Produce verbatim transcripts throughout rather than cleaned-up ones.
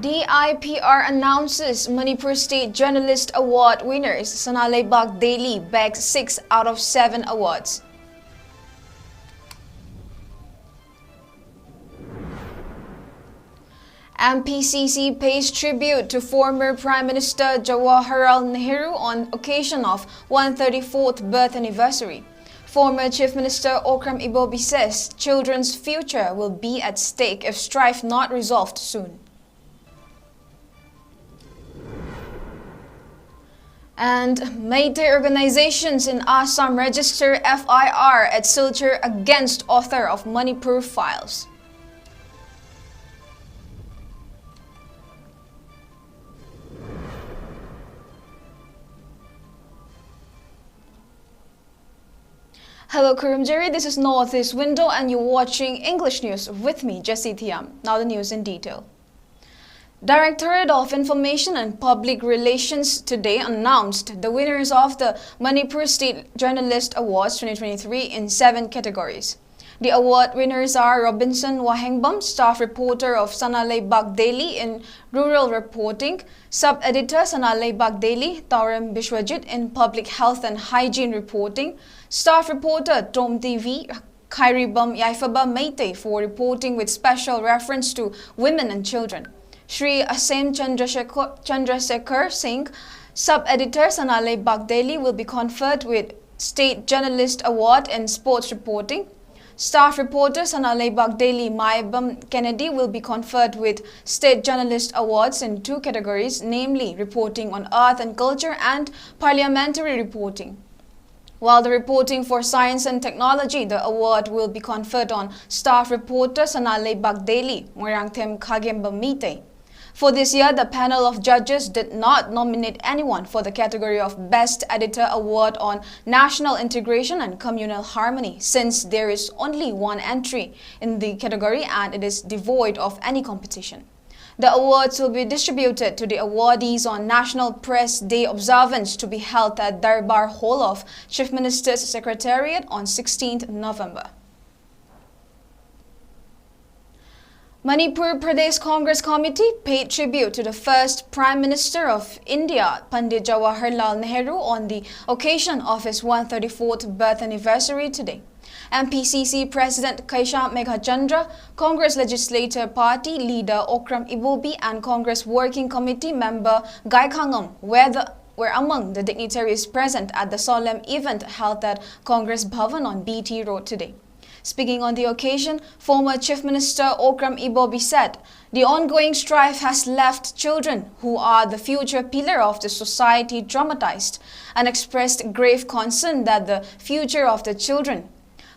D I P R announces Manipur State Journalist Award winners. Sanaleibak Daily bags six out of seven awards. M P C C pays tribute to former Prime Minister Jawaharlal Nehru on occasion of one thirty-fourth birth anniversary. Former Chief Minister Okram Ibobi says children's future will be at stake if strife not resolved soon. And Meitei organizations in Assam register F I R at Silchar against author of Manipur files. Hello, Kurumjeri. This is Northeast Window, and you're watching English News with me, Jessie Thiam. Now the news in detail. Directorate of Information and Public Relations today announced the winners of the Manipur State Journalist Awards twenty twenty-three in seven categories. The award winners are Robinson Wahengbam, staff reporter of Sanaleibak Daily in rural reporting, sub-editor Sanaleibak Daily, Taurem Bishwajit in public health and hygiene reporting, staff reporter Tom T V, Khairibam Yaifaba Meitei for reporting with special reference to women and children. Shri Asem Chandrasekhar, Chandrasekhar Singh, sub-editor Sanaleibak Daily, will be conferred with State Journalist Award in sports reporting. Staff reporter Sanaleibak Daily Maibam Kennedy will be conferred with State Journalist Awards in two categories, namely reporting on art and culture and parliamentary reporting. While the reporting for science and technology, the award will be conferred on staff reporter Sanaleibak Daily, Moirangthem Khagemba Meitei. For this year, the panel of judges did not nominate anyone for the category of Best Editor Award on National Integration and Communal Harmony, since there is only one entry in the category and it is devoid of any competition. The awards will be distributed to the awardees on National Press Day observance to be held at Darbar Hall of Chief Minister's Secretariat on sixteenth November. Manipur Pradesh Congress Committee paid tribute to the first Prime Minister of India, Pandit Jawaharlal Nehru, on the occasion of his one thirty-fourth birth anniversary today. M P C C President Keisham Meghachandra, Congress Legislature Party Leader Okram Ibobi, and Congress Working Committee member Gai Khangam were, the, were among the dignitaries present at the solemn event held at Congress Bhavan on B T Road today. Speaking on the occasion, former Chief Minister Okram Ibobi said, "The ongoing strife has left children, who are the future pillar of the society, traumatized, and expressed grave concern that the future of the children,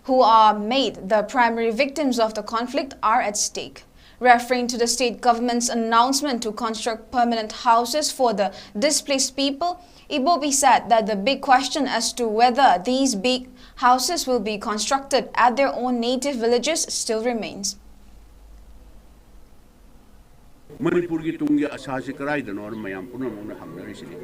who are made the primary victims of the conflict, are at stake." Referring to the state government's announcement to construct permanent houses for the displaced people, Ibobi said that the big question as to whether these big houses will be constructed at their own native villages still remains. ꯃꯅꯤꯄꯨꯔꯒꯤ ꯇꯨꯡꯒꯤ ꯑꯁꯥꯁꯤ ꯀꯗꯥꯏꯗꯅꯣꯅ ꯃꯌꯥꯝ ꯄꯨꯝꯅꯃꯛꯅ ꯍꯪꯅꯔꯤꯁꯤꯅꯤ꯫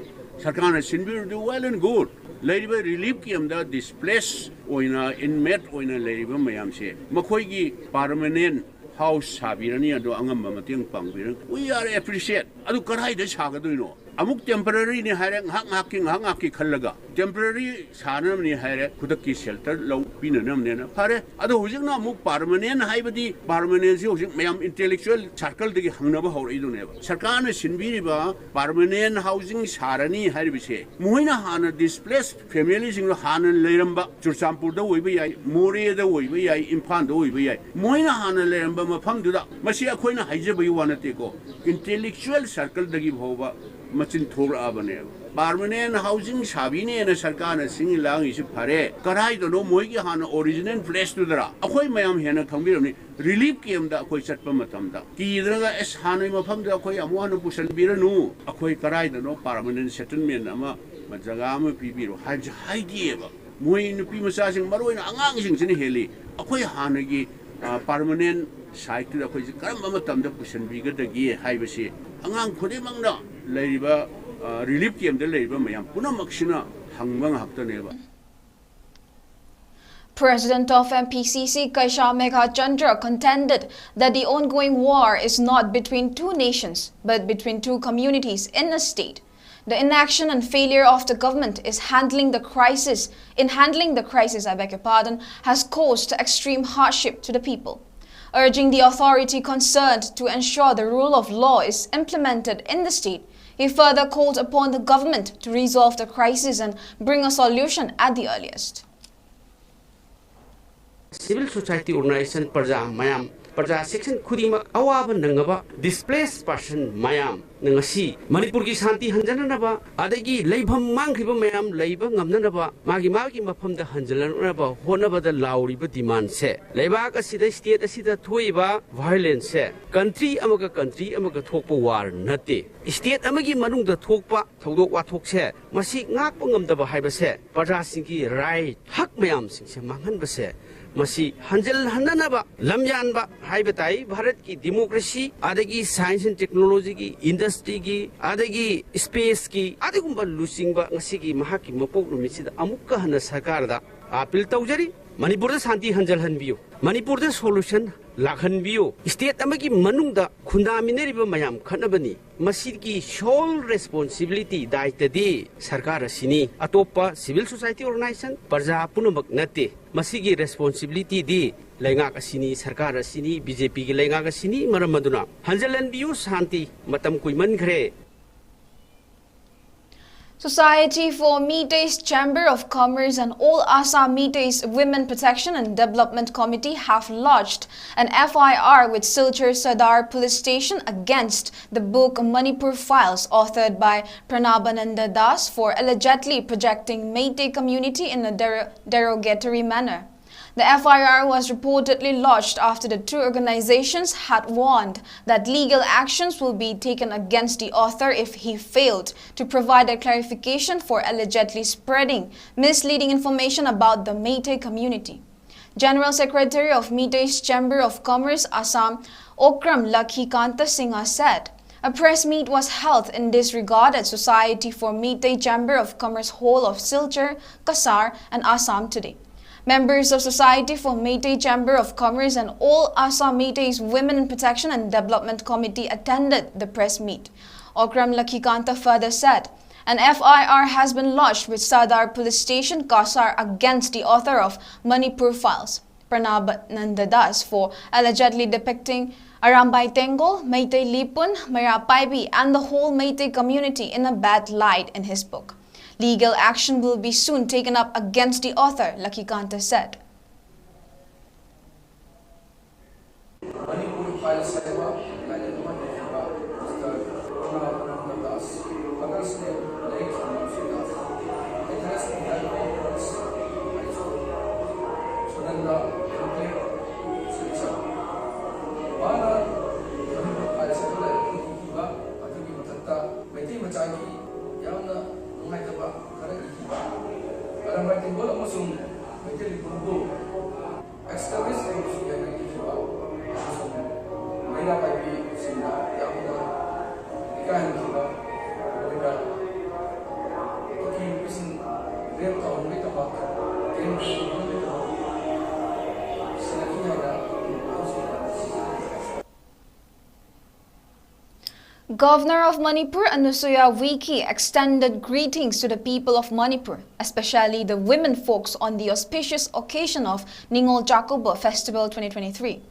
ꯁꯔꯀꯥꯔꯅ ꯁꯤꯟꯕꯤꯔꯗꯤ well and good꯫ ꯂꯩꯔꯤꯕ relief ꯀꯦꯝꯗ displace ꯑꯣꯏꯅ, ꯏꯟꯃꯦꯠ ꯑꯣꯏꯅ ꯂꯩꯔꯤꯕ ꯃꯌꯥꯝꯁꯦ, ꯃꯈꯣꯏꯒꯤ ꯄꯥꯔꯃꯅꯦꯟ ꯍꯥꯎꯁ ꯁꯥꯕꯤꯔꯅꯤ, ꯑꯗꯣ ꯑꯉꯝꯕ ꯃꯇꯦꯡ ꯄꯥꯡꯕꯤꯔꯅꯤ꯫ We are appreciate꯫ ꯑꯗꯨ ꯀꯗꯥꯏꯗ ꯁꯥꯒꯗꯣꯏꯅꯣ? ꯑꯃꯨꯛ ꯇꯦꯝꯄꯔꯔꯤꯅꯤ ꯍꯥꯏꯔꯦ, ꯉꯥꯏꯍꯥꯛ ꯉꯥꯏꯍꯥꯛꯀꯤ, ꯉꯥꯏꯍꯥꯛ ꯉꯥꯏꯍꯥꯛꯀꯤ ꯈꯜꯂꯒ꯫ ꯇꯦꯝꯄꯔꯔꯤ ꯁꯥꯅꯕꯅꯤ ꯍꯥꯏꯔꯦ, ꯈꯨꯗꯛꯀꯤ ꯁꯦꯜꯇꯔ ꯂꯧ ꯄꯤꯅꯅꯕꯅꯦꯅ꯫ ꯐꯔꯦ, ꯑꯗꯣ ꯍꯧꯖꯤꯛꯅ ꯑꯃꯨꯛ ꯄꯥꯔꯃꯅꯦꯟ ꯍꯥꯏꯕꯗꯤ, ꯄꯥꯔꯃꯅꯦꯟꯁꯤ ꯍꯧꯖꯤꯛ ꯃꯌꯥꯝ ꯏꯟꯇꯦꯂꯦꯛꯆꯨꯋꯦꯜ ꯁꯥꯔꯀꯜꯗꯒꯤ ꯍꯪꯅꯕ ꯍꯧꯔꯛꯏꯗꯨꯅꯦꯕ꯫ ꯁꯔꯀꯥꯔꯅ ꯁꯤꯟꯕꯤꯔꯤꯕ ꯄꯥꯔꯃꯅꯦꯟ ꯍꯥꯎꯁꯤꯡ ꯁꯥꯔꯅꯤ ꯍꯥꯏꯔꯤꯕꯁꯦ, ꯃꯈꯣꯏꯅ ꯍꯥꯟꯅ ꯗꯤꯁꯄ꯭ꯂꯦꯁ ꯐꯦꯃꯤꯂꯤꯁꯤꯡꯗꯣ ꯍꯥꯟꯅ ꯂꯩꯔꯝꯕ, ꯆꯨꯔꯆꯥꯟꯄꯨꯔꯗ ꯑꯣꯏꯕ ꯌꯥꯏ, ꯃꯣꯔꯦꯗ ꯑꯣꯏꯕ ꯌꯥꯏ, ꯏꯝꯐꯥꯜꯗ ꯑꯣꯏꯕ ꯌꯥꯏ, ꯃꯈꯣꯏꯅ ꯍꯥꯟꯅ ꯂꯩꯔꯝꯕ ꯃꯐꯝꯗꯨꯗ, ꯃꯁꯤ ꯑꯩꯈꯣꯏꯅ ꯍꯥꯏꯖꯕꯒꯤ ꯋꯥ ꯅꯠꯇꯦꯀꯣ, ꯏꯟꯇꯦꯂꯦꯛꯆꯨꯋꯦꯜ ꯁꯥꯔꯀꯜꯗꯒꯤ ꯐꯥꯎꯕ ꯃꯆꯤꯟ ꯊꯣꯛꯂꯛꯑꯕꯅꯦꯕ꯫ ꯄꯥꯔꯃꯅꯦꯟ ꯍꯥꯎꯁꯤꯡ ꯁꯥꯕꯤꯅꯦꯅ ꯁꯔꯀꯥꯔꯅ ꯁꯤꯡ ꯂꯥꯡꯉꯤꯁꯤ ꯐꯔꯦ, ꯀꯗꯥꯏꯗꯅꯣ ꯃꯣꯏꯒꯤ ꯍꯥꯟꯅ ꯑꯣꯔꯤꯖꯤꯅꯦꯜ ꯄ꯭ꯂꯦꯁꯇꯨꯗꯔ? ꯑꯩꯈꯣꯏ ꯃꯌꯥꯝ ꯍꯦꯟꯅ ꯈꯪꯕꯤꯔꯝꯅꯤ, ꯔꯤꯂꯤꯐ ꯀꯦꯝꯗ ꯑꯩꯈꯣꯏ ꯆꯠꯄ ꯃꯇꯝꯗ ꯀꯤꯗꯅꯒ, "ꯑꯦꯁ, ꯍꯥꯟꯅꯒꯤ ꯃꯐꯝꯗ ꯑꯩꯈꯣꯏ ꯑꯃꯨꯛ ꯍꯟꯅ ꯄꯨꯁꯟꯕꯤꯔꯅꯨ, ꯑꯩꯈꯣꯏ ꯀꯗꯥꯏꯗꯅꯣ ꯄꯥꯔꯃꯅꯦꯟ ꯁꯦꯇꯜꯃꯦꯟ ꯑꯃ, ꯖꯒꯥ ꯑꯃ ꯄꯤꯕꯤꯔꯣ" ꯍꯥꯏꯕꯁꯦ ꯍꯥꯏꯗꯦꯕ꯫ ꯃꯣꯏ ꯅꯨꯄꯤ ꯃꯆꯥꯁꯤꯡ, ꯃꯔꯨ ꯑꯣꯏꯅ ꯑꯉꯥꯡꯁꯤꯡꯁꯤꯅ ꯍꯦꯜꯂꯤ꯫ ꯑꯩꯈꯣꯏ ꯍꯥꯟꯅꯒꯤ, ꯑ, ꯄꯥꯔꯃꯅꯦꯟ ꯁꯥꯏꯠꯇꯨꯗ ꯑꯩꯈꯣꯏꯁꯦ ꯀꯔꯝꯕ ꯃꯇꯝꯗ ꯄꯨꯁꯤꯟꯕꯤꯒꯗꯒꯦ ꯍꯥꯏꯕꯁꯤ ꯑꯉꯥꯡ ꯈꯨꯗꯤꯡꯃꯛꯅ ꯂꯩꯔꯤꯕ, ꯑ, ꯔꯤꯂꯤꯐ ꯀꯦꯝꯗ ꯂꯩꯔꯤꯕ ꯃꯌꯥꯝ ꯄꯨꯝꯅꯃꯛꯁꯤꯅ ꯍꯪꯕ ꯉꯥꯛꯇꯅꯦꯕ꯫ President of M P C C, Kaisha Meghachandra, contended that the ongoing war is not between two nations, but between two communities in a state. The inaction and failure of the government is handling the crisis, in handling the crisis, I beg your pardon, has caused extreme hardship to the people. Urging the authority concerned to ensure the rule of law is implemented in the state, he further called upon the government to resolve the crisis and bring a solution at the earliest. Civil society organization, ꯄ꯭ꯔꯖꯥ ꯃꯌꯥꯝ, ꯄ꯭ꯔꯖꯥ section ꯈꯨꯗꯤꯡꯃꯛ ꯑꯋꯥꯕ ꯅꯪꯉꯕ displaced person ꯃꯌꯥꯝꯅ ꯉꯁꯤ ꯃꯅꯤꯄꯨꯔꯒꯤ ꯁꯥꯟꯇꯤ ꯍꯟꯖꯅꯅꯕ, ꯑꯗꯒꯤ ꯂꯩꯐꯝ ꯃꯥꯡꯈ꯭ꯔꯤꯕ ꯃꯌꯥꯝ ꯂꯩꯕ ꯉꯝꯅꯅꯕ, ꯃꯥꯒꯤ ꯃꯥꯒꯤ ꯃꯐꯝꯗ ꯍꯟꯖꯤꯜꯂꯛꯅꯕ ꯍꯣꯠꯅꯕꯗ ꯂꯥꯎꯔꯤꯕ demandꯁꯦ, ꯂꯩꯕꯥꯛ ꯑꯁꯤꯗ, state ꯑꯁꯤꯗ ꯊꯣꯛꯏꯕ violenceꯁꯦ country ꯑꯃꯒ country ꯑꯃꯒ ꯊꯣꯛꯄ war ꯅꯠꯇꯦ꯫ State ꯑꯃꯒꯤ ꯃꯅꯨꯡꯗ ꯊꯣꯛꯄ ꯊꯧꯗꯣꯛ ꯋꯥꯊꯣꯛꯁꯦ, ꯃꯁꯤ ꯉꯥꯛꯄ ꯉꯝꯗꯕ ꯍꯥꯏꯕꯁꯦ ꯄ꯭ꯔꯖꯥꯁꯤꯡꯒꯤ right, ꯍꯛ ꯃꯌꯥꯝꯁꯤꯡꯁꯦ ꯃꯥꯡꯍꯟꯕꯁꯦ, ꯃꯁꯤ ꯍꯟꯖꯤꯜꯍꯟꯅꯅꯕ ꯂꯝꯌꯥꯟꯕ ꯍꯥꯏꯕ ꯇꯥꯏ꯫ ꯚꯥꯔꯠꯀꯤ democracy, ꯑꯗꯒꯤ science and technologyꯒꯤ, industryꯒꯤ, ꯑꯗꯒꯤ spaceꯀꯤ, ꯑꯗꯨꯒꯨꯝꯕ ꯂꯨꯆꯤꯡꯕ ꯉꯁꯤꯒꯤ ꯃꯍꯥꯛꯀꯤ ꯃꯄꯣꯛ ꯅꯨꯃꯤꯠꯁꯤꯗ ꯑꯃꯨꯛꯀ ꯍꯟꯅ ꯁꯔꯀꯥꯔꯗ appeal ꯇꯧꯖꯔꯤ꯫ ꯃꯅꯤꯄꯨꯔꯗ ꯁꯥꯟꯇꯤ ꯍꯟꯖꯤꯜꯍꯟꯕꯤꯌꯨ꯫ ꯃꯅꯤꯄꯨꯔꯗ solution ꯂꯥꯛꯍꯟꯕꯤꯌꯨ꯫ State ꯑꯃꯒꯤ ꯃꯅꯨꯡꯗ ꯈꯨꯟꯗꯥꯃꯤꯟꯅꯔꯤꯕ ꯃꯌꯥꯝ ꯈꯠꯅꯕꯅꯤ꯫ ꯃꯁꯤꯒꯤ sole responsibility, ꯗꯥꯏꯇꯗꯤ ꯁꯔꯀꯥꯔ ꯑꯁꯤꯅꯤ, ꯑꯇꯣꯞꯄ civil society organization, ꯄ꯭ꯔꯖꯥ ꯄꯨꯝꯅꯃꯛ ꯅꯠꯇꯦ꯫ ꯃꯁꯤꯒꯤ responsibilityꯗꯤ ꯂꯩꯉꯥꯛ ꯑꯁꯤꯅꯤ, ꯁꯔꯀꯥꯔ ꯑꯁꯤꯅꯤ, BJPꯒꯤ ꯂꯩꯉꯥꯛ ꯑꯁꯤꯅꯤ꯫ ꯃꯔꯝ ꯑꯗꯨꯅ ꯍꯟꯖꯤꯜꯍꯟꯕꯤꯌꯨ ꯁꯥꯟꯇꯤ, ꯃꯇꯝ ꯀꯨꯏꯃꯟꯈ꯭ꯔꯦ꯫ Society for Meiteis Chamber of Commerce and All Assam Meiteis Women Protection and Development Committee have lodged an F I R with Silchar Sadar Police Station against the book Manipur Files, authored by Pranabananda Das, for allegedly projecting Meitei community in a der-, derogatory manner. The F I R was reportedly lodged after the two organizations had warned that legal actions will be taken against the author if he failed to provide a clarification for allegedly spreading misleading information about the Meitei community. General Secretary of Meitei's Chamber of Commerce, Assam, Okram Lakhikanta Singha, said a press meet was held in this regard at Society for Meitei Chamber of Commerce Hall of Silchar, Cachar, and Assam today. Members of Society for Meitei Chamber of Commerce and all Assam Meiteis Women in Protection and Development Committee attended the press meet. Okram Lakhikanta further said, an F I R has been lodged with Sadar Police Station, Cachar, against the author of Manipur Files, Pranab Nanda Das, for allegedly depicting Arambai Tenggol, Meitei Lipun, Meira Paibi, and the whole Meitei community in a bad light in his book. Legal action will be soon taken up against the author, Lakhikanta said. Manipur Files ꯍꯥꯏꯕ ꯂꯥꯏꯔꯤꯛ ꯑꯃ ꯏꯈꯤꯕ mister ꯄ꯭ꯔꯅꯥꯕ Nanda Das, Father's name ꯂꯥꯏꯔꯤꯛ ꯊꯣꯡꯕ ꯁꯨꯗꯥꯁ, address India post ꯍꯥꯏꯁꯨ ꯁꯨꯅꯟꯗ ꯍꯦꯟꯀ꯭ꯂꯦꯐ signature. ꯃꯥꯅ Manipur Files ꯍꯥꯏꯕ ꯂꯥꯏꯔꯤꯛ ꯑꯃ ꯏꯈꯤꯕ ꯑꯗꯨꯒꯤ ꯃꯊꯛꯇ ꯃꯩꯇꯩ ꯃꯆꯥꯒꯤ ꯌꯥꯝꯅ ꯅꯨꯡꯉꯥꯏꯇꯕ ꯈꯔ ꯏꯈꯤꯕ, ꯑꯔꯥꯝꯕꯥꯏ ꯇꯦꯡꯒꯣꯜ ꯑꯃꯁꯨꯡ ꯃꯩꯇꯩ ꯂꯤꯄꯨꯕꯨ ꯑꯦꯛꯁꯇ꯭ꯔꯤꯃꯤꯁ ꯑꯃꯁꯨ ꯌꯥꯅꯤꯡꯈꯤꯕ ꯑꯃꯁꯨꯡ ꯃꯩꯔꯥ ꯄꯥꯏꯕꯤꯁꯤꯡꯅ ꯌꯥꯝꯅ ꯏꯀꯥꯏꯍꯟꯈꯤꯕ, ꯑꯗꯨꯒ ꯀꯨꯀꯤ ꯅꯨꯄꯤꯁꯤꯡ ꯔꯦꯞ ꯇꯧꯍꯟꯕꯒꯤꯗꯃꯛ, ꯒꯦꯡ ꯔꯦꯞ ꯇꯧꯍꯟꯕꯒꯤꯗꯃꯛ ꯁꯤꯟꯅꯈꯤ ꯍꯥꯏꯅ ꯑꯍꯜꯁꯤꯡꯅ ꯁꯤꯖꯤꯟꯅꯈꯤ꯫ Governor of Manipur, Anusuiya Uikey, extended greetings to the people of Manipur, especially the women folks, on the auspicious occasion of Ningol Chakouba Festival twenty twenty-three.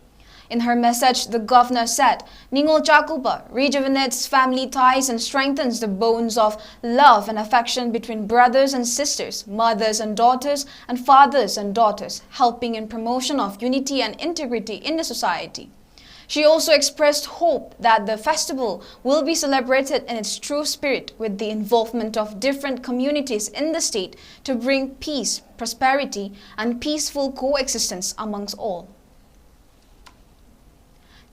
In her message, the governor said, Ningol Chakouba rejuvenates family ties and strengthens the bonds of love and affection between brothers and sisters, mothers and daughters, and fathers and daughters, helping in promotion of unity and integrity in the society. She also expressed hope that the festival will be celebrated in its true spirit, with the involvement of different communities in the state, to bring peace, prosperity, and peaceful coexistence amongst all.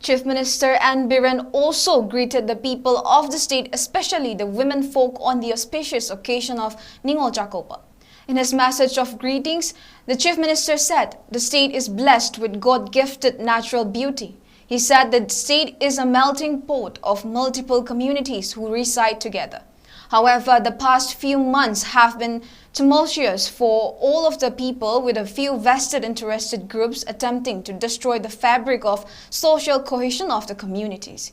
Chief Minister N Biren also greeted the people of the state, especially the women folk, on the auspicious occasion of Ningol Chakouba. In his message of greetings, the Chief Minister said the state is blessed with God-gifted natural beauty. He said the state is a melting pot of multiple communities who reside together. However, the past few months have been tumultuous for all of the people, with a few vested interested groups attempting to destroy the fabric of social cohesion of the communities.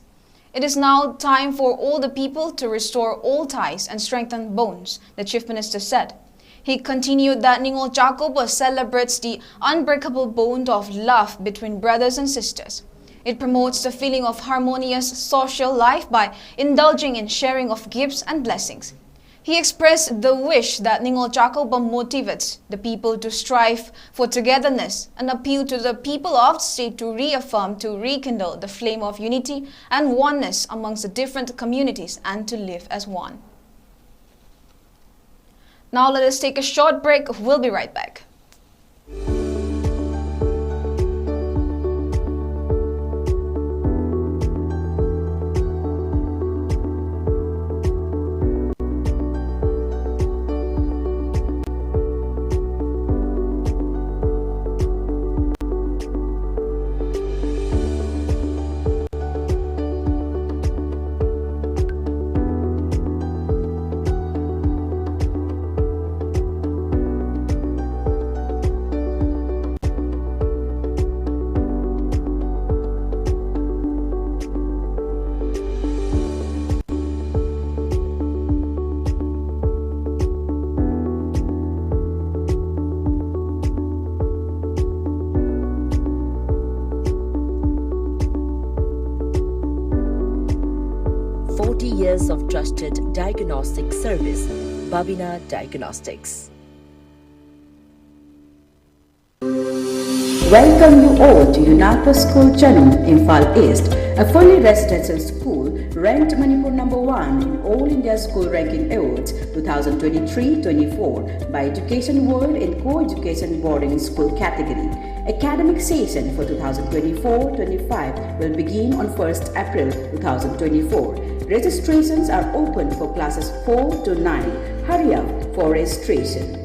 It is now time for all the people to restore old ties and strengthen bonds, the Chief Minister said. He continued that Ningol Chakupa celebrates the unbreakable bond of love between brothers and sisters. It promotes the feeling of harmonious social life by indulging in sharing of gifts and blessings. He expressed the wish that Ningol Chakupa motivates the people to strive for togetherness, an appeal to the people of the state to reaffirm, to rekindle the flame of unity and oneness amongst the different communities and to live as one. Now let us take a short break. We'll be right back. Forty years of trusted diagnostic service, Babina Diagnostics. Welcome you all to Unaka School Channel, Imphal East, a fully residential school ranked Manipur number one in All India School Ranking Awards two thousand twenty-three twenty-four by Education World in Co-Education Boarding School category. Academic session for two thousand twenty-four twenty-five will begin on first April two thousand twenty-four. Registrations are open for classes four to nine. Hurry up for registration.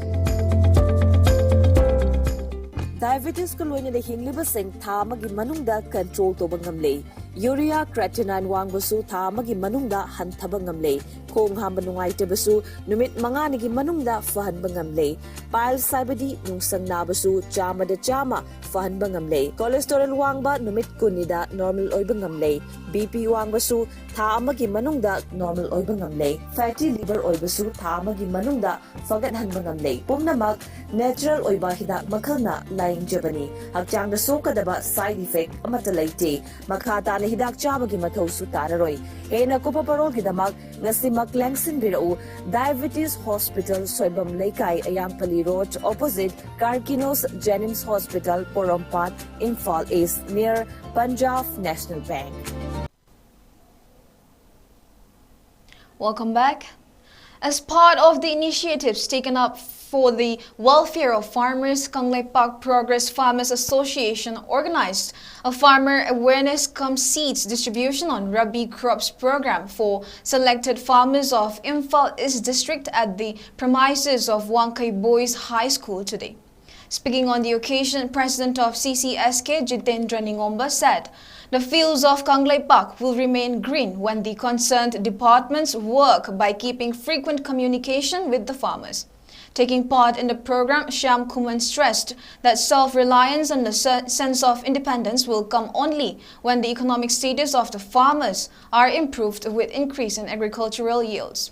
Diabetes ꯀ ꯂꯣꯏꯅꯅ ꯍꯤꯡꯂꯤꯕꯁꯤꯡ ꯊꯥ ꯑꯃꯒꯤ ꯃꯅꯨꯡꯗ control ꯇꯧꯕ ꯉꯝꯂꯦ꯫ Urea creatinine ꯋꯥꯡꯕꯁꯨ ꯊꯥ ꯑꯃꯒꯤ ꯃꯅꯨꯡꯗ ꯍꯟꯊꯕ ꯉꯝꯂꯦ꯫ ꯈꯣꯡ ꯍꯥꯝꯕ ꯅꯨꯡꯉꯥꯏꯇꯕꯁꯨ ꯅꯨꯃꯤꯠ ꯃꯉꯥꯅꯤꯒꯤ ꯃꯅꯨꯡꯗ ꯐꯍꯟꯕ ꯉꯝꯂꯦ꯫ Piles ꯍꯥꯏꯕꯗꯤ ꯅꯨꯡꯁꯪ ꯅꯥꯕꯁꯨ ꯆꯥꯝꯃꯗ ꯆꯥꯝꯃ ꯐꯍꯟꯕ ꯉꯝꯂꯦ꯫ Cholesterol ꯋꯥꯡꯕ ꯅꯨꯃꯤꯠ ꯀꯨꯟꯅꯤꯗ normal ꯑꯣꯏꯕ ꯉꯝꯂꯦ꯫ BP ꯋꯥꯡꯕꯁꯨ ꯊꯥ ꯑꯃꯒꯤ ꯃꯅꯨꯡꯗ normal ꯑꯣꯏꯕ ꯉꯝꯂꯦ꯫ Fatty liver ꯑꯣꯏꯕꯁꯨ ꯊꯥ ꯑꯃꯒꯤ ꯃꯅꯨꯡꯗ ꯐꯒꯠꯍꯟꯕ ꯉꯝꯂꯦ꯫ ꯄꯨꯝꯅꯃꯛ natural ꯑꯣꯏꯕ ꯍꯤꯗꯥꯛ ꯃꯈꯜꯅ ꯂꯥꯌꯦꯡꯖꯕꯅꯤ꯫ ꯍꯛꯆꯥꯡꯗ ꯁꯣꯛꯀꯗꯕ side effect ꯑꯃꯠꯇ ꯂꯩꯇꯦ꯫ ꯃꯈꯥ ꯇꯥꯅ ꯍꯤꯗꯥꯛ ꯆꯥꯕꯒꯤ ꯃꯊꯧꯁꯨ ꯇꯥꯔꯔꯣꯏ꯫ ꯍꯦꯟꯅ ꯀꯨꯞꯄ ꯄꯔꯣꯜꯒꯤꯗꯃꯛ ꯉꯁꯤꯃꯛ ꯂꯦꯡꯁꯤꯟꯕꯤꯔꯛꯎ꯫ Diabetes Hospital, ꯁꯣꯏꯕꯝ ꯂꯩꯀꯥꯏ, ꯑꯌꯥꯝꯄꯜꯂꯤ Road, opposite Carkinos Jenims Hospital, Porompat, Imphal East, near Punjab National Bank. Welcome back. As part of the initiatives taken up for the welfare of farmers, Kangleipak Progress Farmers Association organized a farmer awareness cum seeds distribution on Rabi crops program for selected farmers of Imphal East District at the premises of Wangkei Boys High School today. Speaking on the occasion, President of C C S K, Jitendra Ningomba, said the fields of Kangleipak will remain green when the concerned departments work by keeping frequent communication with the farmers. Taking part in the program, Shyam Khuman stressed that self-reliance and the se- sense of independence will come only when the economic status of the farmers are improved with increase in agricultural yields.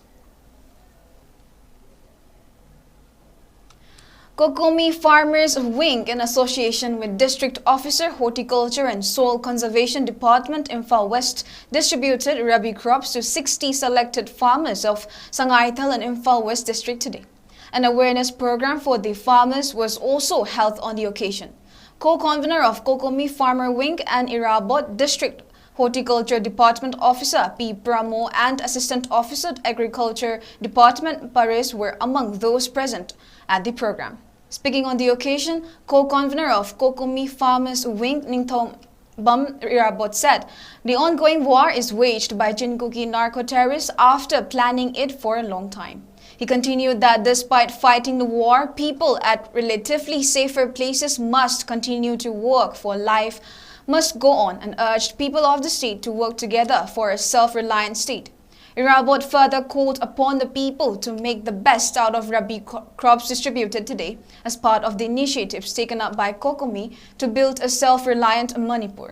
Kokomi Farmers Wing, in association with District Officer, Horticulture and Soil Conservation Department, Imphal West, distributed rabi crops to sixty selected farmers of Sangaithal and Imphal West District today. An awareness program for the farmers was also held on the occasion. Co-convener of Kokomi Farmer Wing and Irabot District Horticulture Department Officer P Pramo and Assistant Officer Agriculture Department Paris were among those present at the program. Speaking on the occasion, co-convener of Kokomi Farmers Wing, Ningthom Bam Irabot, said the ongoing war is waged by Chinkuki narco-terrorists after planning it for a long time. He continued that despite fighting the war, people at relatively safer places must continue to work for life must go on and urged people of the state to work together for a self-reliant state. Irabot further called upon the people to make the best out of Rabi cro- crops distributed today as part of the initiatives taken up by COCOMI to build a self-reliant Manipur.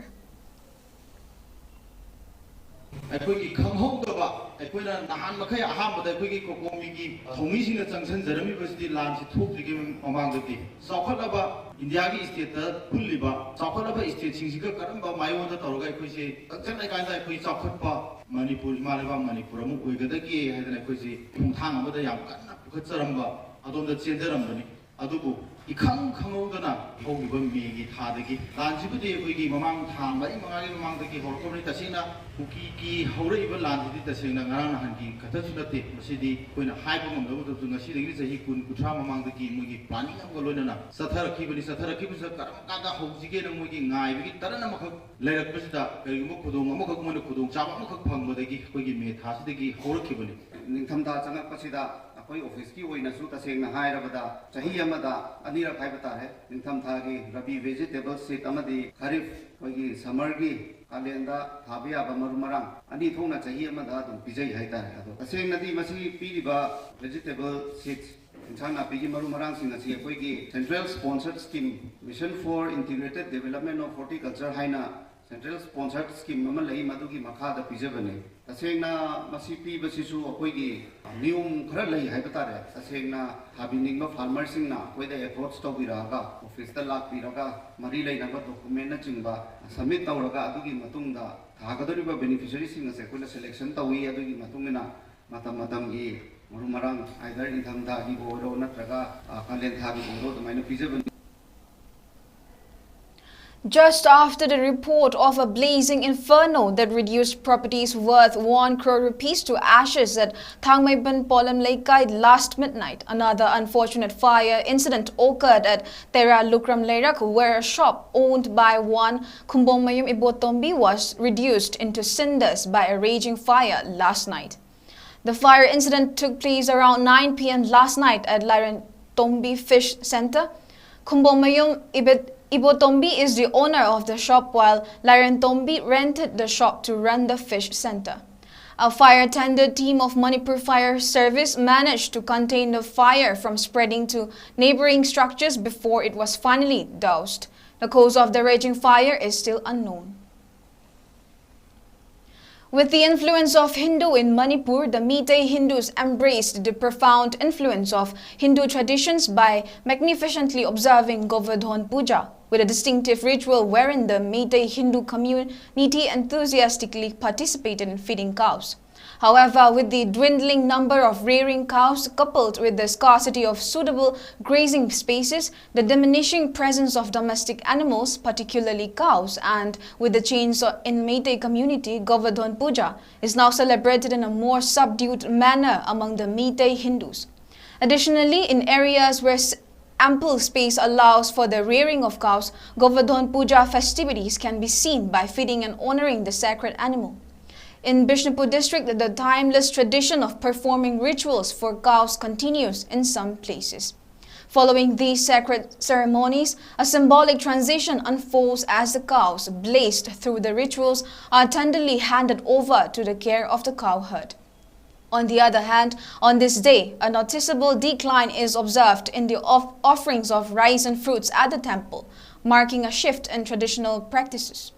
ꯑꯩꯈꯣꯏꯒꯤ ꯈꯪꯍꯧꯗꯕ, ꯑꯩꯈꯣꯏꯅ ꯅꯍꯥꯟ ꯃꯈꯩ ꯑꯍꯥꯟꯕꯗ ꯑꯩꯈꯣꯏꯒꯤ ꯀꯣꯀꯣꯃꯤꯒꯤ ꯊꯧꯃꯤꯁꯤꯡꯅ ꯆꯪꯁꯤꯟꯖꯔꯝꯃꯤꯕꯁꯤꯗꯤ ꯂꯥꯟꯁꯤ ꯊꯣꯛꯇ꯭ꯔꯤꯉꯩ ꯃꯃꯥꯡꯗꯗꯤ ꯆꯥꯎꯈꯠꯂꯕ ꯏꯟꯗꯤꯌꯥꯒꯤ ꯁ꯭ꯇꯦꯠꯇ ꯄꯨꯜꯂꯤꯕ ꯆꯥꯎꯈꯠꯂꯕ ꯁ꯭ꯇꯦꯠꯁꯤꯡꯁꯤꯒ ꯀꯔꯝꯕ ꯃꯥꯏꯑꯣꯟꯗ ꯇꯧꯔꯒ ꯑꯩꯈꯣꯏꯁꯦ ꯆꯪꯁꯤꯜꯂꯀꯥꯟꯗ ꯑꯩꯈꯣꯏ ꯆꯥꯎꯈꯠꯄ ꯃꯅꯤꯄꯨꯔ, ꯏꯃꯥ ꯂꯩꯕꯥꯛ ꯃꯅꯤꯄꯨꯔ ꯑꯃ ꯑꯣꯏꯒꯗꯒꯦ ꯍꯥꯏꯗꯅ ꯑꯩꯈꯣꯏꯁꯦ ꯈꯣꯡꯊꯥꯡ ꯑꯃꯗ ꯌꯥꯝ ꯀꯟꯅ ꯄꯨꯈꯠꯆꯔꯝꯕ ꯑꯗꯣꯝꯗ ꯆꯦꯟꯖꯔꯝꯕꯅꯤ꯫ ꯑꯗꯨꯕꯨ ꯏꯈꯪ ꯈꯪꯍꯧꯗꯅ ꯍꯧꯈꯤꯕ ꯃꯦꯒꯤ ꯊꯥꯗꯒꯤ ꯂꯥꯟꯁꯤꯕꯨꯗꯤ ꯑꯩꯈꯣꯏꯒꯤ ꯃꯃꯥꯡ ꯊꯥ ꯃꯔꯤ ꯃꯉꯥꯒꯤ ꯃꯃꯥꯡꯗꯒꯤ ꯍꯧꯔꯛꯄꯅꯤ꯫ ꯇꯁꯦꯡꯅ ꯀꯨꯀꯤꯒꯤ ꯍꯧꯔꯛꯏꯕ ꯂꯥꯟꯁꯤꯗꯤ ꯇꯁꯦꯡꯅ ꯉꯔꯥꯡ ꯅꯍꯥꯟꯒꯤ ꯈꯛꯇꯁꯨ ꯅꯠꯇꯦ꯫ ꯃꯁꯤꯗꯤ ꯑꯩꯈꯣꯏꯅ ꯍꯥꯏꯕ ꯉꯝꯗꯕ ꯃꯇꯝꯁꯨ, ꯉꯁꯤꯗꯒꯤꯗꯤ ꯆꯍꯤ ꯀꯨꯟ ꯀꯨꯟꯊ꯭ꯔꯥ ꯃꯃꯥꯡꯗꯒꯤ ꯃꯣꯏꯒꯤ ꯄ꯭ꯂꯥꯅꯤꯡ ꯑꯃꯒ ꯂꯣꯏꯅꯅ ꯆꯠꯊꯔꯛꯈꯤꯕꯅꯤ꯫ ꯆꯠꯊꯔꯛꯈꯤꯕꯁꯤꯗ ꯀꯔꯝ ꯀꯥꯟꯗ ꯍꯧꯁꯤꯒꯦꯅ ꯃꯣꯏꯒꯤ ꯉꯥꯏꯕꯒꯤ ꯇꯔꯟ ꯑꯃꯈꯛ ꯂꯩꯔꯛꯄꯁꯤꯗ ꯀꯔꯤꯒꯨꯝꯕ ꯈꯨꯗꯣꯡ ꯑꯃꯈꯛ, ꯃꯣꯏꯅ ꯈꯨꯗꯣꯡꯆꯥꯕ ꯑꯃꯈꯛ ꯐꯪꯕꯗꯒꯤ ꯑꯩꯈꯣꯏꯒꯤ ꯃꯦ ꯊꯥꯁꯤꯗꯒꯤ ꯍꯧꯔꯛꯈꯤꯕꯅꯤ꯫ ꯅꯤꯡꯊꯝꯊꯥ ꯆꯪꯉꯛꯄꯁꯤꯗ ꯑꯩꯈꯣꯏ ꯑꯣꯐꯤꯁꯀꯤ ꯑꯣꯏꯅꯁꯨ ꯇꯁꯦꯡꯅ ꯍꯥꯏꯔꯕꯗ ꯆꯍꯤ ꯑꯃꯗ ꯑꯅꯤꯔꯛ ꯍꯥꯏꯕ ꯇꯥꯔꯦ, ꯅꯤꯡꯊꯝꯊꯥꯒꯤ ꯔꯕꯤ vegetable seed ꯑꯃꯗꯤ ꯈꯔꯤꯐ, ꯑꯩꯈꯣꯏꯒꯤ ꯁꯝꯃꯔꯒꯤ, ꯀꯥꯂꯦꯟꯗ ꯊꯥꯕ ꯌꯥꯕ ꯃꯔꯨ ꯃꯔꯥꯡ ꯑꯅꯤ ꯊꯣꯛꯅ ꯆꯍꯤ ꯑꯃꯗ ꯑꯗꯨꯝ ꯄꯤꯖꯩ ꯍꯥꯏꯇꯥꯔꯦ꯫ ꯑꯗꯣ ꯇꯁꯦꯡꯅꯗꯤ ꯃꯁꯤ ꯄꯤꯔꯤꯕ vegetable seeds, ꯏꯟꯁꯥꯡ ꯅꯥꯄꯤꯒꯤ ꯃꯔꯨ ꯃꯔꯥꯡꯁꯤꯡ ꯑꯁꯤ ꯑꯩꯈꯣꯏꯒꯤ central sponsored scheme, Mission for Integrated Development of Horticulture ꯍꯥꯏꯅ central sponsored scheme ꯑꯃ ꯂꯩ, ꯃꯗꯨꯒꯤ ꯃꯈꯥꯗ ꯄꯤꯖꯕꯅꯤ꯫ ꯇꯁꯦꯡꯅ ꯃꯁꯤ ꯄꯤꯕꯁꯤꯁꯨ ꯑꯩꯈꯣꯏꯒꯤ ꯅꯤꯌꯣꯝ ꯈꯔ ꯂꯩ ꯍꯥꯏꯕ ꯇꯥꯔꯦ꯫ ꯇꯁꯦꯡꯅ ꯊꯥꯕꯤꯅꯤꯡꯕ farmerꯁꯤꯡꯅ ꯑꯩꯈꯣꯏꯗ approach ꯇꯧꯕꯤꯔꯛꯑꯒ, ꯑꯣꯐꯤꯁꯇ ꯂꯥꯛꯄꯤꯔꯒ, ꯃꯔꯤ ꯂꯩꯅꯕ documentꯅꯆꯤꯡꯕ submit ꯇꯧꯔꯒ, ꯑꯗꯨꯒꯤ ꯃꯇꯨꯡꯗ ꯊꯥꯒꯗꯧꯔꯤꯕ beneficiaryꯁꯤꯡ ꯑꯁꯦ ꯑꯩꯈꯣꯏꯅ selection ꯇꯧꯏ꯫ ꯑꯗꯨꯒꯤ ꯃꯇꯨꯡ ꯏꯟꯅ ꯃꯇꯝ ꯃꯇꯝꯒꯤ ꯃꯔꯨ ꯃꯔꯥꯡ, either ꯏꯪꯊꯝꯊꯥꯒꯤꯕꯨ ꯑꯣꯏꯔꯣ ꯅꯠꯇ꯭ꯔꯒ, ꯑ, ꯀꯥꯂꯦꯟ ꯊꯥꯒꯤꯕꯨ ꯑꯣꯏꯔꯣ, ꯑꯗꯨꯃꯥꯏꯅ ꯄꯤꯖꯕꯅꯤ꯫ Just after the report of a blazing inferno that reduced properties worth one crore rupees to ashes at Thangmeiban Polam Leikai last midnight, another unfortunate fire incident occurred at Tera Lukram Leirak, where a shop owned by one Khumbongmayum Ibotombi was reduced into cinders by a raging fire last night. The fire incident took place around nine p m last night at Lairentombi Fish Center. Khumbongmayum Ibit- Ibotombi is the owner of the shop, while Lairentombi rented the shop to run the fish center. A fire tender team of Manipur Fire Service managed to contain the fire from spreading to neighboring structures before it was finally doused. The cause of the raging fire is still unknown. With the influence of Hindu in Manipur, the Meitei Hindus embraced the profound influence of Hindu traditions by magnificently observing Govardhan Puja, with a distinctive ritual wherein the Meitei Hindu community enthusiastically participated in feeding cows. However, with the dwindling number of rearing cows coupled with the scarcity of suitable grazing spaces, the diminishing presence of domestic animals, particularly cows, and with the change in Meitei community, Govardhan Puja is now celebrated in a more subdued manner among the Meitei Hindus. Additionally, in areas where s- ample space allows for the rearing of cows, Govardhan Puja festivities can be seen by feeding and honoring the sacred animal. In Bishnupur district, the timeless tradition of performing rituals for cows continues in some places. Following these sacred ceremonies, a symbolic transition unfolds as the cows, blessed through the rituals, are tenderly handed over to the care of the cow herd. On the other hand, on this day, a noticeable decline is observed in the off- offerings of rice and fruits at the temple, marking a shift in traditional practices.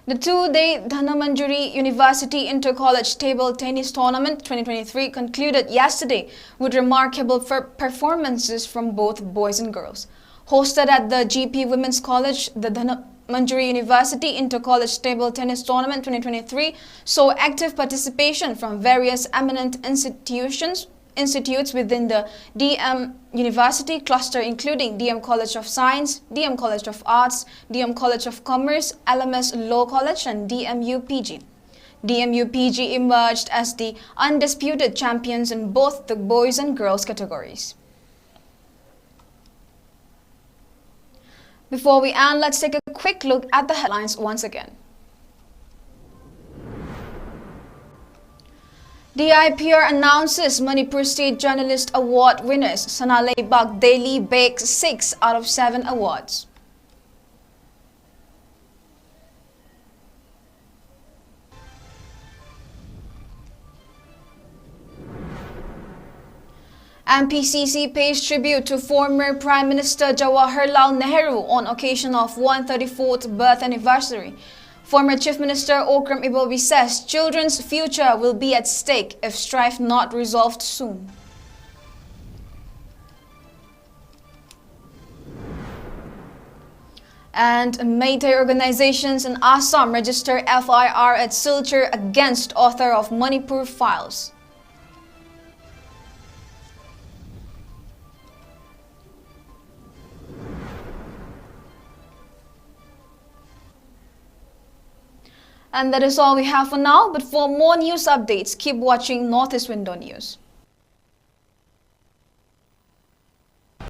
The two-day Dhanamanjuri University Inter-College Table Tennis Tournament twenty twenty-three concluded yesterday with remarkable per- performances from both boys and girls. Hosted at the G P Women's College, the Dhanamanjuri University Inter-College Table Tennis Tournament twenty twenty-three saw active participation from various eminent institutions, institutes within the D M University cluster, including D M College of Science, D M College of Arts, D M College of Commerce, L M S Law College, and D M U P G. D M U P G emerged as the undisputed champions in both the boys and girls categories. Before we end, let's take a quick look at the headlines once again. D I P R announces Manipur State Journalist Award winners. Sanaleibak Daily bakes six out of seven awards. And P C C pays tribute to former Prime Minister Jawaharlal Nehru on occasion of one thirty-fourth birth anniversary. Former Chief Minister Okram Ibobi says children's future will be at stake if strife not resolved soon. And Meitei organizations in Assam register F I R at Silchar against author of Manipur files. And that is all we have for now, but for more news updates, keep watching Northeast Window News.